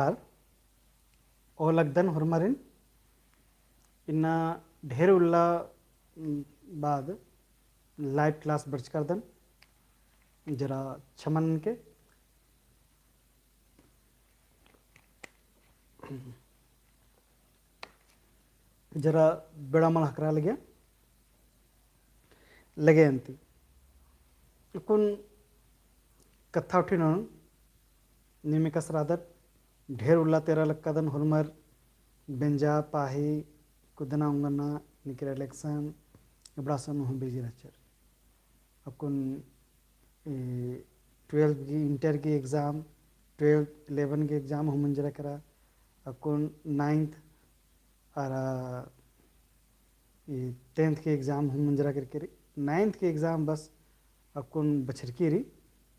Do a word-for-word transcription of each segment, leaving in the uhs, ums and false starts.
नमस्कार। ओलगदन होरमारिन। इन्ना ढेर उल्ला, उम, बाद live class बरचका रअदन। जरा छमन के जरा बेड़ा मल हकरा लगे, लगे अन्ती। अक्कुन कत्था उठी ननोन, नीम एकासे रअदर, ढेर उल्ला तेरा लक्कादन होरमर, बेंजा, पाही, कुदना उंगना, निकरे election, एबड़ा सन हूँ busy रहचर। अक्कुन ए, twelfth की, inter की exam, twelfth, eleven की exam हूँ मंजरा केरा, अक्कुन ninth अरा ए, tenth की exam हूँ मंजरा केरकी रई। Ninth की exam बस अक्कुन बछरकी रई,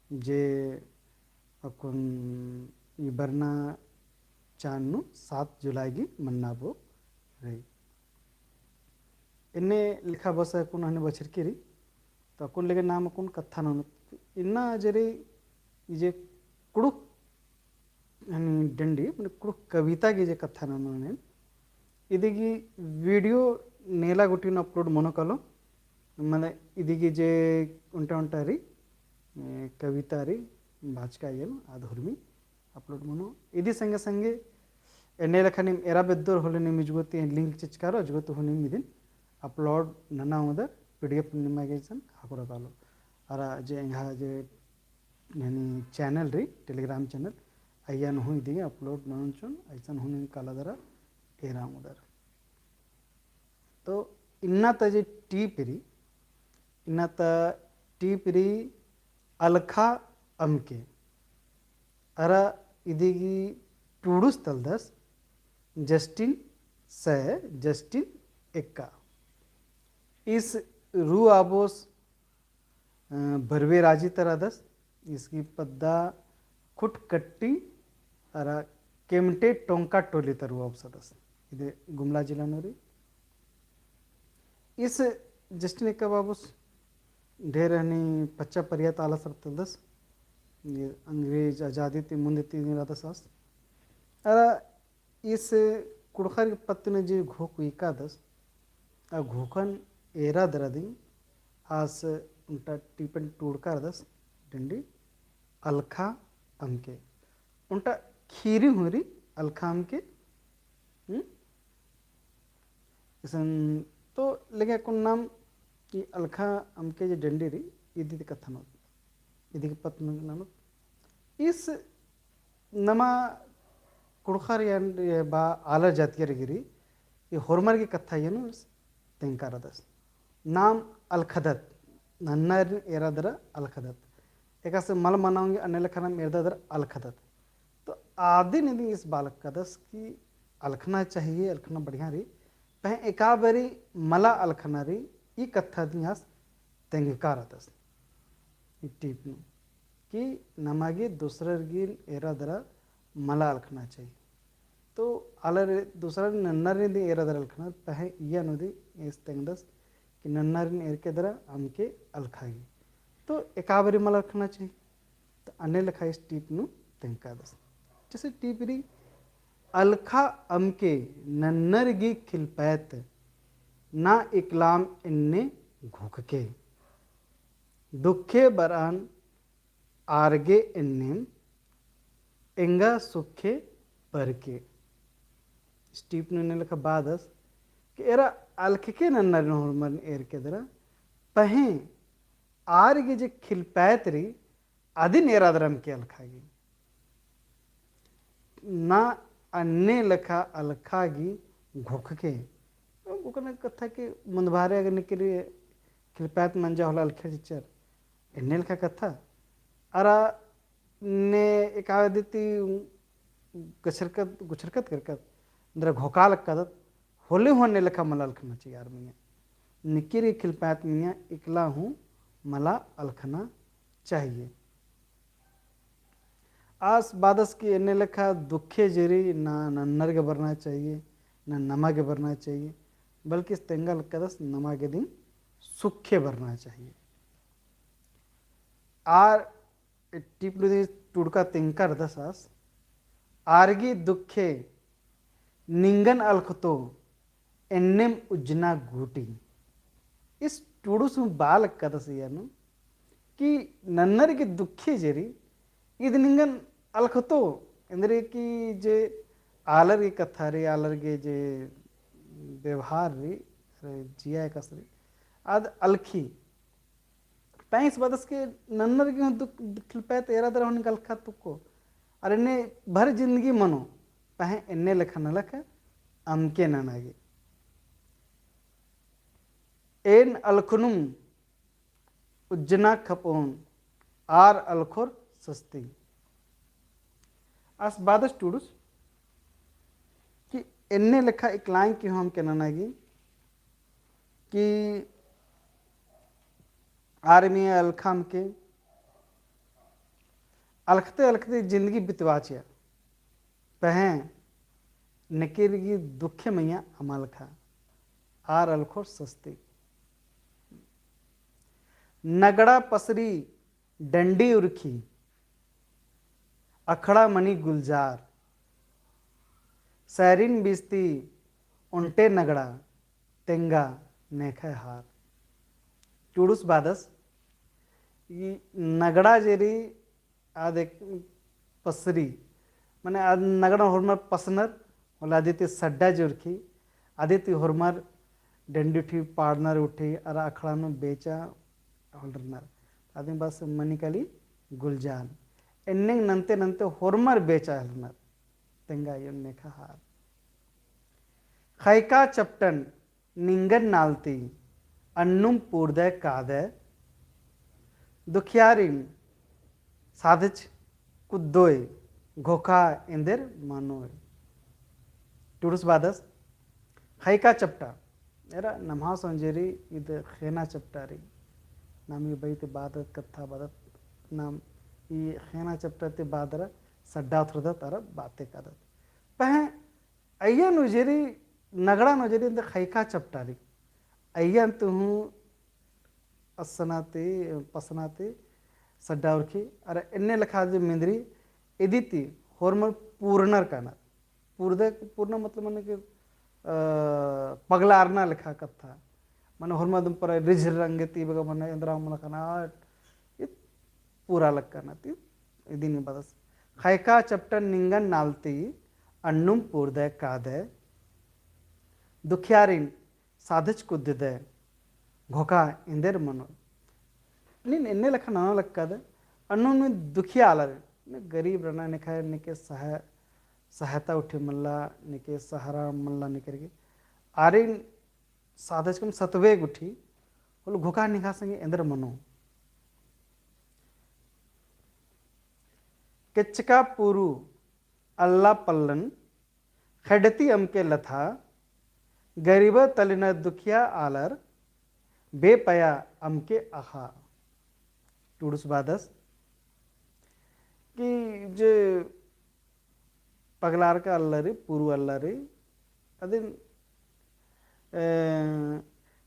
जे अक्कुन ई बरना चान नू सात जुलाई की मन्ना बो रई। एन्ने लेखा बस अक्कुन हने बछरकी रई, तो अक्कुन लेगे नाम अक्कुन कत्था ननोत। इन्ना जे रई, ई जे कुँड़ुख़ हनी डंडी, मने कुँड़ुख़ कविता की जे कत्था ननोन, इदी की video नेला गुट्ठिन upload मनो कालो, मने इदी की जे ओन्टा ओन्टा रई, ए, कविता रई, बाचका आयन, आद हुरमी upload मनो। इदी संगे संगे एन्ने लेखा नीम एरा बेद्दोर होले नीम इजगो ती link चिचका रओ, इजगो ती हूँ नीम इदिन upload नना ओंगदर, PDF निमा गे इसन हकरो कालो। अरा जे एंग्हा जे यानी channel रई, Telegram channel, अइय्या नू हूँ इदी गे upload ननोन चिओन, अइसन हूँ नीम काला दरा एरा ओंगदर। तो इन्ना ता जे टीप रई, इन्ना ता टीप रई अलखा अमके। अरा इदी गही टूड़ुस तलदस जस्टिन सय, जस्टिन एक्का। ईस रु आबोस अ, बरवे राजी ता रअदस, ईस गही पद्दा खुटकट्टी अरा केमटे टोंका टोली ता रु आबोस रअदस। इदी गुमला जिला नू रई। ईस जस्टिन एक्का बाबुस ढेर हनी पच्चा परिया ता आलस रअदस। ये अंग्रेज आजादी ती मुन्द ती रअदस आस। अरा ईस कुँड़ुख़र की पत्त नू जे घोख उइकादस, आ घोखन एरा दरा दिम आस ओन्टा टीपन टूड़का रअदस डंडी अलखा अमके। ओन्टा ख़ीरी हूँ रई अलखा अमके। हम्म? इसन तो लेकिन अक्कुन नाम ई अलखा अमके जे डंडी रई, इदी ती कत्था ननोत, इदी की पत्त ननोत। ईस नमा कुँड़ुख़र यान बा आलर जातियर गे रई, ई होरमर गही कत्था एन तेंगका रअदस। नाम अलखदत, नन्नारिन एरा दरा अलखदत। एकासे मल मना ओंगी अन्ने लेखा नाम एरदा दरा अलखदत। तो आदिन इदिन ईस बआ लक्कादस कि अलखना चाहिए, अलखना बढ़िया रई। पहें एका बारी मला अलखना रई, ई कत्था दिम आस तेंगका रअदस। ई टीप नू कि नमा गे दूसरर गे एरा दरा मला अलखना चाहिए। तो आलर दूसरर नन्नारिन दिम एरा दरा अलखना, पहें इय्या नू दिम ईस तेंगदस कि नन्नारिन एरके दरा अमके अलखा गे। तो एका बारी मला अलखना चाहिए। तो अन्ने लेखा ईस टीप नू तेंगकादस। जैसे टीप रई, अलखा अमके नन्नर गही खिलपैत, ना इकलाम एन्ने घोखके। दुखे बरअन आर गे एन्नेम, एंगा सुखे बरके। टीप नू एन्ने लेखा बअदस कि एरा अलखके नन्नारिन होरमर एरके दरा, पहें आर गे जे खिलपैत रई, अदिन एरा दरा अमके अलखा गे। ना अन्ने लेखा अलखा गे घोखके। ओकने कत्था कि मुन्दभारे अगर निकरी खिलपैत मंजा होले अलखेर चिच्चर। एन्ने लेखा कत्था। अरा ने एका दिम ती गुछरकत, गुछरकत केरकत, दरा घोखा लक्कादत, होले हूँ अन्ने लेखा मला अलखना चाहिए आर मइय्याँ। निकिर गही खिलपैत मइय्याँ इकला हूँ मला अलखना चाहिए। आस बअदस कि एन्ने लेखा दुखे जे रई ना नन्नर गे बरना चाहिए, ना नमा गे बरना चाहिए, बल्कि तेंगा लक्कादस नमा गे दिम सुखे बरना चाहिए। आर टीप नू दिम टूड़का तेंगका रअदस आस, आर गी दुखे निंगन अलखतो एन्नेम उज्जना गूटी। इस टुडुस हूँ बआ लक्कदस इय्या नू कि नन्नर गी दुखे जे रई, ईद निंगन अलखतो, एन्देर कि जे आलर गी कत्था रई, आलर गी जे व्यवहार रई, अरे जिया एकासे रई, आद अलखी। पहें इस बअदस कि नन्नर गी हूँ दुख, दुखिलपैत एरा दरा हूँ निंगा अलखा तुक्को। अरे एन्ने भर जिंदगी मनो, पहें एन्ने लेखा नलख अमके नना गे। एन अलखनुम उज्जना खपोन, आर अलखोर सस्ती। आस बअदस टुडुस कि एन्ने लेखा इकलांग की हूँ अमके नना गे कि आर मइय्याँ अलखा अमके, अलखते अलखते जिंदगी बितवाचिया। पहें नेकेर गी दुखे मइय्याँ अमा अलखा, आर अलखोर सस्ती। नगड़ा पसरी डंडी उरखी, अखड़ा मनी गुलजार, सैरिन बिस्ती ओन्टे नगड़ा, तेंगा नेखय हार। टुडुस बअदस, ई नगड़ा जे रई आद एक पसरी, मने आद नगड़ा होरमर पसनर, होले अदी ती सड्डा जे उरखी, अदी ती होरमर डंडी उठी पाड़नर उठी, अरा अखड़ा नू बेचा होलरनर। अदिन बस मनी काली गुलजान। एन्नेंग नन्ते नन्ते होरमर बेचा होलरनर। तेंगा अयो नेखा हार। ख़ैका चपटन निंगन नालती अन्नुम पूरदय कादय, दुखियारिन साधच कुद्दोय घोखा एन्देर मनोय। टुडुस बअदस, ख़ैका चपटा, एरा नम्है संजेरी ईद ख़ेना चपटा रई। नाम ई बई ती बअदत कत्था बअदत, नाम ई ख़ेना चपटा ती बअदर सड्डा उथरदत अरा बाते कादत। पहें अइय्या नू जे रई, नगड़ा नू जे रई, एन्देर ख़ैका चपटा रई। अइय्या नू हूँ असना ती, पसना ती, सड्डा उरखी, अरा एन्ने लेखा जे मेंदरी, इदी ती, होरमर पूरनर कानर। पूरदय, पूरना मतलब मने कि, अ, पगलारना लेखा कत्था। मने होरमर दुम पर रिझ रंगे ती बगा मने एन्दरा मला काना, ई पूरा लक्कना ती, इदिन बअदस। ख़ैका चपटन निंगन नालती, अन्नुम पूरदय कादय, दुखियारिन साधच कुद्ददय, घोखा एन्देर मनो। नीन एन्ने लेखा नना लक्कदय, अन्नुम दुखिया आलर, ने गरीब रअनर नेखय, नेके सहाय-, सहायता उठी मल्ला, नेके सहारा मल्ला नेकर गे। आरिन साधच कम सतबे गुट्ठी, होले घोखा निंग्है संगे एन्देर मनो। केच्चका पूरू अल्ला पल्लन, ख़ेड्ड ती अमके लथा, गरीब तलिनर दुखिया आलर, बेपया अमके अख़ा। टुडुस बअदस कि जे पगलारका अल्ला रई, पूरू अल्ला रई, अदिन, ए,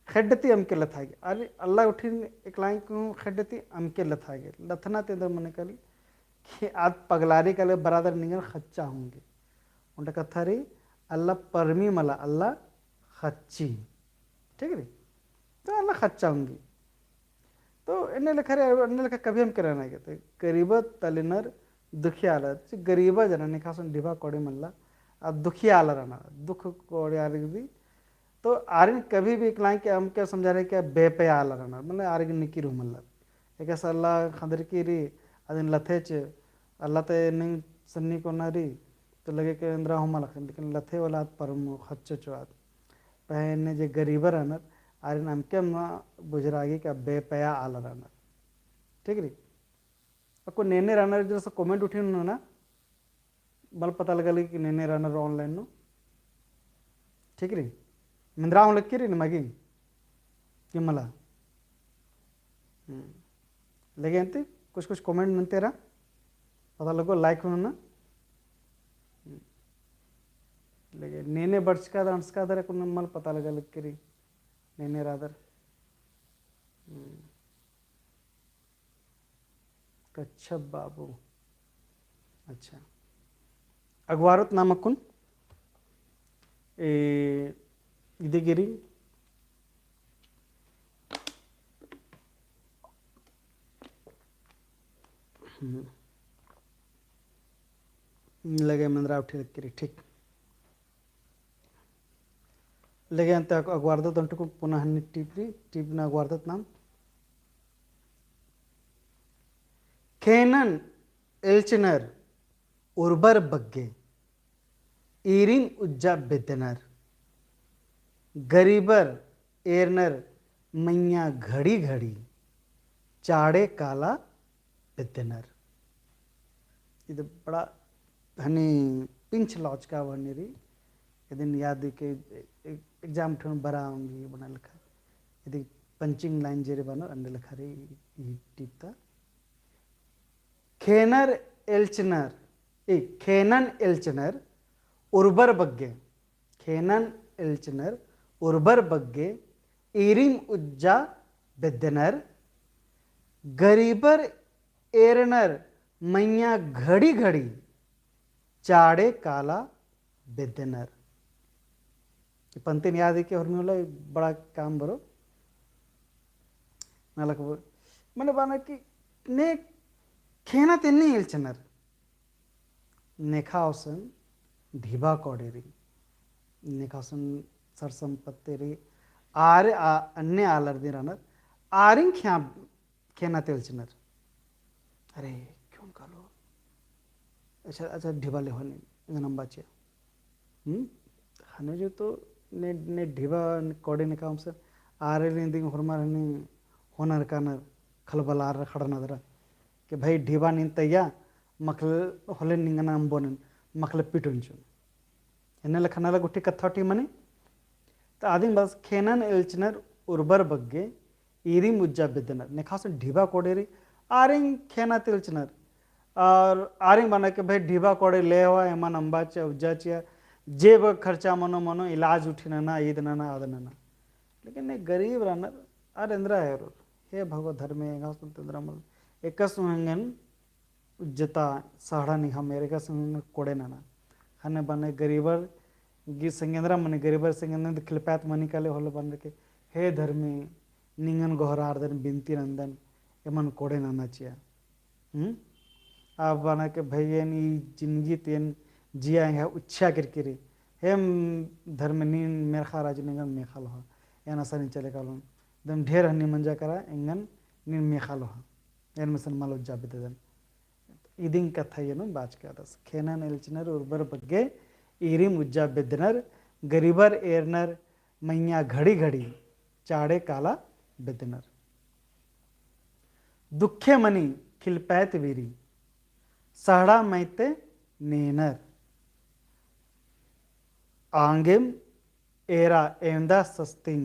ख़ेड्ड ती अमके लथा गे। अरे अल्ला उठिन एकलाइन कु ख़ेड्ड ती अमके लथा गे। लथना ती एन्देर मने काली कि आद पगलारी काले बरादर निंगन ख़च्चा ओंगी। ओन्टा कत्था रई, अल्ला परमी मला, अल्ला ख़च्ची। ठीक रई? तो अल्ला ख़च्चा ओंगी। तो एन्ने लेखा रई, एन्ने लेखा कभी अमके रअना गे। तो गरीब तलिनर दुखिया आलर, जे गरीब जना नेखय संग ढिबा कोड़े मल्ला, आ दुखिया आलर रअनर, दुख कोड़े आलर गे। तो आरिन कभी भी एकलाइन कि अमके समझारई कि बेपया आलर रअनर, मतलब आरिन निकिरऊ मल्लर। एकासे अल्ला ख़द्दरकी रई, अदिन लथेच, अल्ला ती नीन सन्नी कोना रई, तो लगे कि एन्दरा हूँ मल अख़न, लेकिन लथे वाला आद परमो ख़च्चो चो आद। पहें एन्ने जे गरीब रअनर, आरिन अमके अम्म बुझरआ गे कि बेपया आलर रअनर। ठीक रई? अक्कु नेने रअनर जरा सा comment उठिन नना, मल पता लगा लगी कि नेने रअनर online नू। ठीक रई? मेंदरा हूँ लगी रई नमा गे कि मला। हम्म। लगे अन्ती कुछ कुछ comment नन्ते रआ, पता लगो, like हूँ नना। हम्म। लगे नेने बरचकादर अंड़सकादर अक्कु मल पता लगा लगी रई। नेने रअदर। हम्म। कच्छप बाबू। अच्छा। अगवारत नाम अक्कुन, ए, इदे गे रई। हम्म। लगे मंदरा उठे लग रई, ठीक। लगे अन्ते अगवारदत अन्टुक पुनः हन्नी टीप रई, टीप ना अगवारदत नाम। खेनन एल्चनर उर्बर बग्गे, ईरिम उज्जा बेद्दनर। गरीबर एरनर मइय्याँ घड़ी घड़ी, चाड़े काला बेद्दनर। इद बड़ा हनी पिंच लौचका बनी रई। इदिन याद के ए-, ए-, exam ठन बरा ओंगी बना लेखा। इदी punching line जे रई बअनर अन्ने लेखा रई ई टीप ता। खेनर एल्चनर, ए, खेनन एल्चनर उर्बर बग्गे, खेनन एल्चनर उर्बर बग्गे, ईरिम उज्जा बेद्दनर, गरीबर एरनर मइय्याँ घड़ी घड़ी, चाड़े काला बेद्दनर। ई पंक्तिन याद के होरमी उल्ला बड़ा काम बरो। नलख बो-, मने बअना कि ने खेना ती एन्ने एल्चनर। नेखा ओसन ढिबा कोड़े रई। नेखा ओसन सरसम्पत्ति रई। आर आ-, अन्ने आलर दिम रअनर। आरिन खेना खेना ती एल्चनर। अरे, क्यों कालो? अच्छा, अच्छा, ढिबा लेवा नीन, एंगन अम्बा चिआ। हम्म? ख़ने जो तो ने, ने ढिबा कोड़े नेखा ओसन, आर एल्चनर दिम होरमर हनी होनर कानर, खलबलारर ख़ड़नर दरा। कि भाई ढिबा नीन तइया, मखले होले निंगन अम्बोन, मखले पिटोन चिओन। एन्ने लेखा नलख गुट्ठी कत्था ठी मनी। त आदिम बस खेनन एल्चनर उर्बर बग्गे, ईरिम उज्जा बेद्दनर। नेखा ओसन ढिबा कोड़े रई, आरिन खेना ती एल्चनर। और आरिन बअना कि भाई ढिबा कोड़े लेवा, एमन अम्बा चिआ, उज्जा चिआ, जे बग्गे खर्चा मनो, मनो, इलाज उठी नना, ईद नना, आद नना। लेकिन ने गरीब रअनर, आर एन्दरा एरोर। हे भगो धर्मे, एंगा ओसन ती एन्दरा मल, एकासे हूँ एंगन उज्जता सहड़ा निंग्है मेरखा संग कोड़े नना। ख़ने बअना गरीबर गे संग एन्दरा मनी, गरीबर संग एन्दरा खिलपात मनी काली होले बअनर कि हे धर्मे निंगन गोहरारदन बिनती नन्दन एमन कोड़े नना चिआ। हम्म? अब बअना कि भई एन ई जिनगी ती एन जिया एंग्है उच्छा किरकिरी। हे धर्मे नीन मेरखा राजी निंगन मेखा लोहा। एन असन चले कालोन। दम ढेर हन्नी मंजा केरा एंगन नीन मेखा लोहा। एन मइय्याँ मल उज्जा बेद्ददन। इदिन कत्था एन बाचकादस। खेनन एल्चनर उर्बर बग्गे ईरिम उज्जा बेद्दनर, गरीबर एरनर मइय्याँ घड़ी घड़ी चाड़े काला बेद्दनर। दुखे मनी खिलपैत बीरी, सहड़ा मइते नेनर। आंगेम एरा एवंदा सस्तिन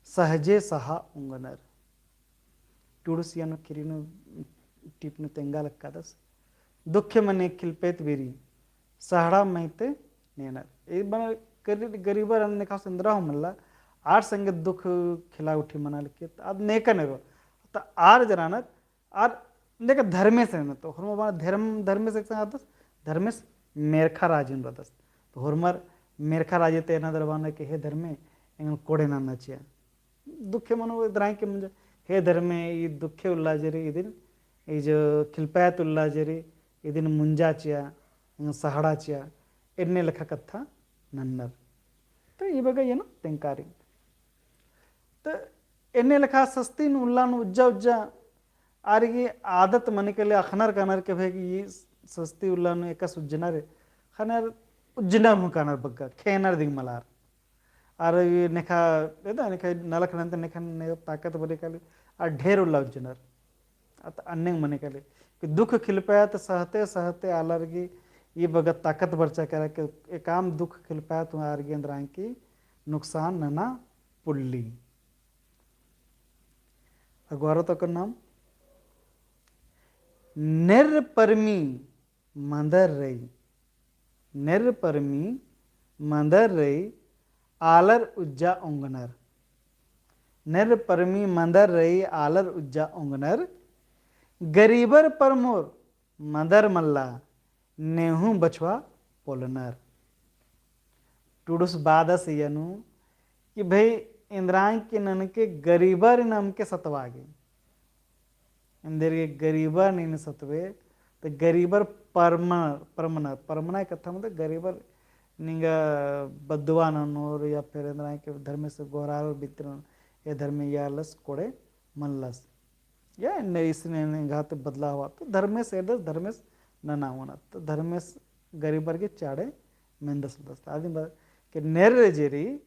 सहजे सहा ओंगनर। टुड़ुसिया नू किरी नू टीप नू तेंगा लक्कादस। दुखे मनी खिलपैत बीरी, सहड़ा मइते नेनर। ए बन गरी-, गरीबर अन्ने खास एन्दरा हूँ मल्ला, आर संगे दुख खिला उठी मना लक्की, त आद नेकन एरो। त आर जे रअनर, आर नेका धर्मेस एन्ने तो होरमर बअना धर्म, धर्मेस एकसन रअदस, धर्मेस मेरखा राजी नू रअदस। तो होरमर मेरखा राजी ती एन्ने दरा बअना कि हे धर्मे, एंगन कोड़े नना चिआ। दुखे मनो एन्दरा के मुंजा, हे धर्मे, ई दुखे उल्ला जे रई इदिन, ई जो खिलपैत उल्ला जे रई इदिन मुंजा चिआ, एंगन सहड़ा चिआ, एन्ने लेखा कत्था नन्नर। तो ई बग्गे एन तेंगकारी। तो एन्ने लेखा सस्तिन उल्ला नू उज्जा उज्जा आर गे आदत मनी काली अख़नर कानर के भई ई सस्ती उल्ला नू एकासे उज्जनर, ख़ने आर उज्जनर हूँ कानर बग्गे, खेनर दिम मलार। आर ई नेखा, एदा नेखा नलख नन्ते नेखा ने ताकत बरई काली, आर ढेर उल्ला उज्जनर। अत अन्ने मनी काली कि दुख खिलपैत सहते सहते आलर गे ई बग्गे ताकत बरचा केरा कि एकाम दुख खिलपैत हूँ आर गे एन्दरा की नुकसान नना पुल्ली। अगवारो तक नाम नेर्र परमी मंदर रई, नेर्र परमी मंदर रई आलर उज्जा ओंगनर। नेर्र परमी मंदर रई आलर उज्जा ओंगनर। गरीबर परमोर मंदर मल्ला नेहूँ बछवा पोलनर। टुडुस बादस इय्या नू कि भई एन्दरा की ननके गरीबर नमके सतवा गे। एन्देरगे गरीबर नीन सतवे, तो गरीबर परमनर, परमनर, परमना कत्था मतलब गरीबर निंगा बद्दुवा ननोर या फिर एन्दरा की धर्मेस गोहरार बितरन, ए धर्मे या लस कोड़े मल्लस। या एन्ने इसने निंगा ती बदलाव हुआ, तो धर्मेस एदस धर्मेस नना ओना, तो धर्मेस गरीबर गे चाड़े मेंदस लदस। आदिन बा-, के नेर रे जे रई,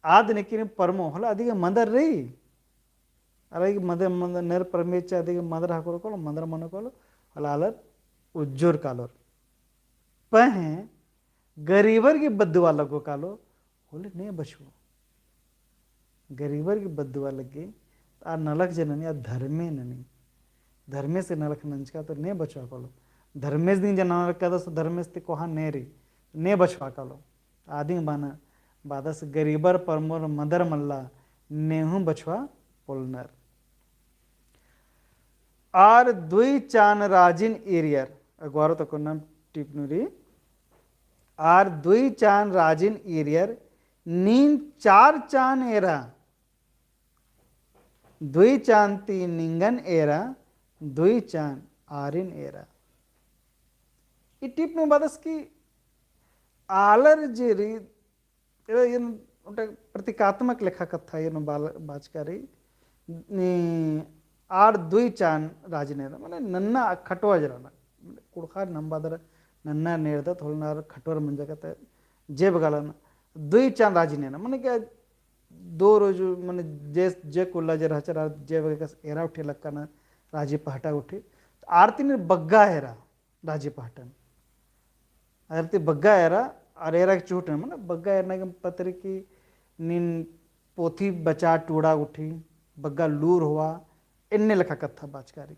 आद नेकिन परमो होले अदिगे मदर रई। अरे मदर, मदर नेर परमेचा अदिगे मदर हकोर कालो, मदर मनो कालो, होले आलर उज्जोर कालोर। पहें गरीबर गे बद्दुवा लगो कालो, होले ने बछुओ। गरीबर गे बद्दुवा लग्गे, आ नलख जे ननी, आ धर्मे ननी। धर्मेस नलख नंजका तो ने बछुआ कालो। धर्मेस दिन जना नलख कदस धर्मेस ती कोहा ने रई, ने बछुआ कालो। आदिन बअना बादस गरीबर परमोर मदर मल्ला, नेहूँ बछुआ पोलनर। आर दुई चान राजिन ईरियर, अगवारो तको नाम टिपनुरी। आर दुई चान राजिन ईरियर, नीन चार चान एरा। दुई चान ती निंगन एरा, दुई चान आरिन एरा। ई टिपनु बादस की आलर जे रई, एरा एन ओन्टे प्रतीकात्मक लेखा कत्था एन बाल-, बाचका रई। नी आर दुई चान राजिन एरा, मने नन्ना खटोर जे रअना। कुँड़ुख़र नम्बादर नन्ना नेरदत होले आर खटोर मंजा कत्था जेब गालन दुई चान राजिन एरा। मने क्या दो रोज मने जे, जे कुल्ला जे रहचर आर जेब गे कस एरा उठी लक्कन राजी पहटा उठी। आर ती नीन बग्गा एरा राजी पहटन। आर ती बग्गा एरा, आर एरा के चुहुटन, मने बग्गा एरना गे पतरी की नीन पोथी बचा टूड़ा उठी, बग्गा लूर होआ, एन्ने लेखा कत्था बाचका रई।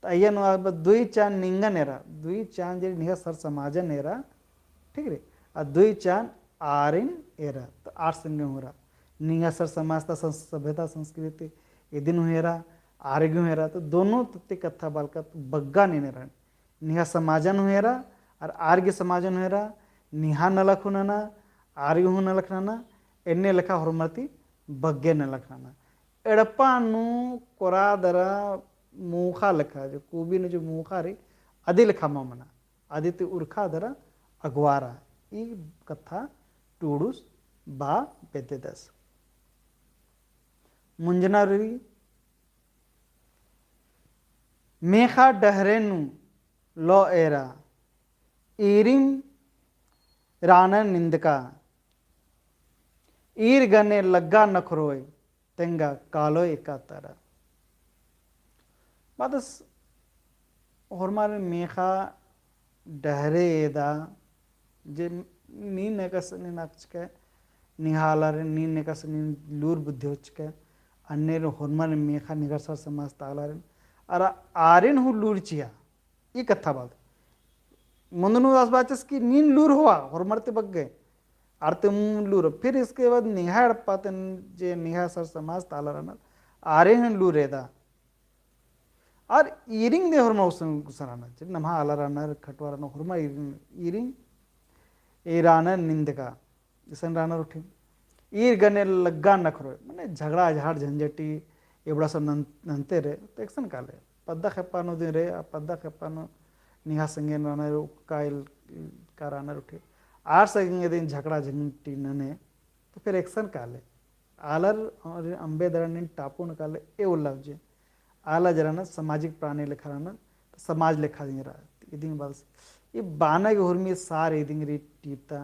तो अइय्या नू अब दुई चान निंगन एरा, दुई चान जे निंग्है सर समाजन एरा, ठीक रई? आ दुई चान आरिन एरा, तो आर संगे हूँ एरा। निंग्है सर समाज ता संस-, सभ्यता संस्कृति इदिन हूँ एरा, आर गे हूँ एरा, तो दोनों तत्ती कत्था बालका तो बग्गा नीन एरा। निंग्है समाजन हूँ एरा, अरा आर गे समाजन हूँ एरा, निंग्है नलख हूँ नना, आर गे हूँ नलख नना, एन्ने लेखा होरमर ती बग्गे नलख नना। एड़पा नू कोरा दरा मूखा लेखा, जो कुबी नू जो मूखा रई, अदी लेखा मल मना, अदी ती उरखा दरा अगवारा, ई कत्था टूड़ुस बआ बेद्ददस। मुंजना रई, मेखा डहरे नू लौ एरा, ईरिम रानर निंदका, ईर गने लग्गा नखरोय, तेंगा कालोय एका तरा। बादस होरमारिन मेखा डहरे एदा, जे नीन एकासे नीन अचके निंग्है आलारिन, नीन एकासे नीन लूर बुद्धि होचके, अन्नेर होरमारिन मेखा निंग्है सर समाज ता आलारिन, अरा आरिन हूँ लूर चिआ, ई कत्था बात। मुन्दनु आस बाचस कि नीन लूर होआ, होरमर ती बग्गे, आर ती हूँ लूर। फिर इसके बाद निंग्है एड़पा ती जे निंग्है सर समाज ता आलारिन, आरिन हूँ लूर एदा। आर ईरिंग दे होरमा उसन, उसन रअना, जे नम्है आला रअनर, खटवा रअनर, होरमा ईरिंग, ईरिंग, ए रानर निंदका, इसन रानर उठे। ईर गने लग्गा नखरोय, मने झगड़ा, झाड़, झंझटी, एबड़ा सब नन-, नन्ते रई, तो एकसन काले। पद्दा खेप्पा नू दिन रई, आ पद्दा खेप्पा नू निंग्है संगे रअनर, उक्का इल-, का रअनर उठे। आर संगे दिन झगड़ा, झंझटी नने, तो फिर एकसन काले। आलर अम्बे दरा नीन टापुन काले ए उल्ला जे। आला जे रअनर सामाजिक प्राणी लेखा रअनर, तो समाज लेखा दिंग रआ। इदिंग बअदस। ई बाना गे हुरमी सार इदिंग रई टीपता,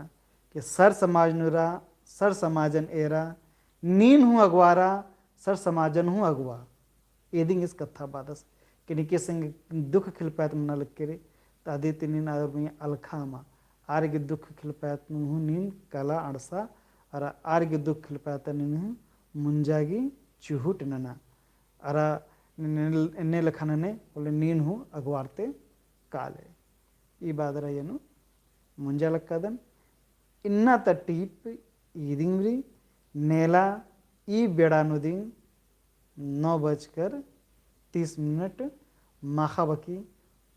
कि सर समाज नू रआ, सर समाजन एरा, नीन हूँ अगुवा रआ, सर समाजन हूँ अगुवा। एदिंग इस कत्था बादस, कि निके संग दुख खिलपायत मना लक्के रई, तो अदी ती नीन आर मइय्याँ अलखा मा, आर गे दुख खिलपायत नू हूँ नीन कला अंड़सा, अरा आर गे दुख खिलपायत नीन हूँ मुंजा गे चुहुट नना। अरा नीन एन्ने लेखा नने, होले नीन हूँ अगुवारते काले। ई बादरा एन मुंजा लक्कादन। इन्ना ता टीप इदिंग रई। नेला ई बेड़ा नू दिंग नौ बजकर तीस मिनट माखा बकी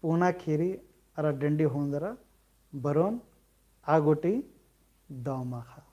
पूना खेरी अरा डंडी होन्दरा बरोन। आ गूटी दव माख़ा।